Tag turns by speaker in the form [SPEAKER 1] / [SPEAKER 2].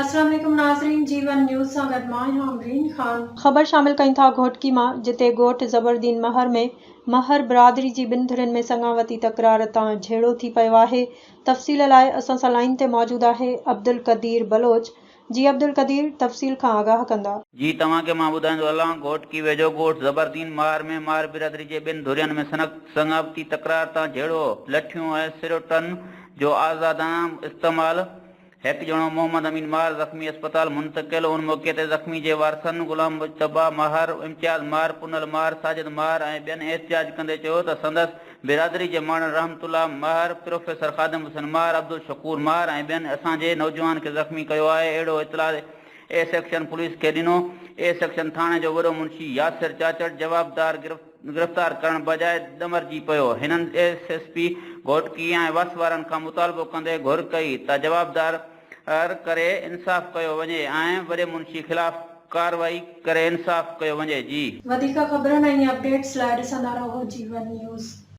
[SPEAKER 1] السلام عليڪم ناظرين جي ون نيوز سان گڏ مان آهيان امرين خان. خبر شامل ڪيون ٿا گهوٽڪي مان جتي ڳوٺ زبردين مهر ۾ مهر برادري جي ٻن ڌرين ۾ سڱاوتي تڪرار تان جهيڙو ٿي پيو آهي تفصيل لاء اسان سان لائين تي موجود آهي عبدالقدير بلوچ جي عبدالقدير تفصيل کان آگاهه ڪندا.
[SPEAKER 2] جي توهان کي مان ٻڌائيندو هلان گهوٽڪي ويجهو ڳوٺ زبردين مهر ۾ مهر برادري جي ٻن ڌرين ۾ سڱاوتي تڪرار تان جهيڙو لٺيون ۽ سروٽن جو آزادانه استعمال هڪ ڄڻو محمد امين ماهر زخمي اسپتال منتقل، ان موقعي تي زخمي جي وارثن غلام مجتبيٰ ماهر، امتياز ماهر، پنهل ماهر، ساجد ماهر ۽ ٻين احتجاج ڪندي چيو ته سندس برادري جي ماڻهن رحمت الله ماهر، پروفيسر خادم حسين ماهر، عبدالشڪور ماهر ۽ ٻين اسان جي نوجوان کي زخمي ڪيو آهي، اهڙو اطلاع اي سيڪشن پوليس کي ڏنو، اي سيڪشن ٿاڻي جو وڏو منشي ياسر چاچڙ جوابدار گرفتار. گرفتار ڪرڻ بجاء ڏمرجي پيو. هنن ايس ايس پي گهوٽڪي ۽ وس وارن کان مطالبو ڪندي گهر ڪئي ته جوابدار ڪري انصاف ڪيو وڃي ۽ وڏي منشي خلاف ڪارروائي ڪري انصاف ڪيو وڃي. جي.
[SPEAKER 1] وڌيڪ خبرن ۽ اپڊيٽس لاء ڏسندا رهو جيون نيوز.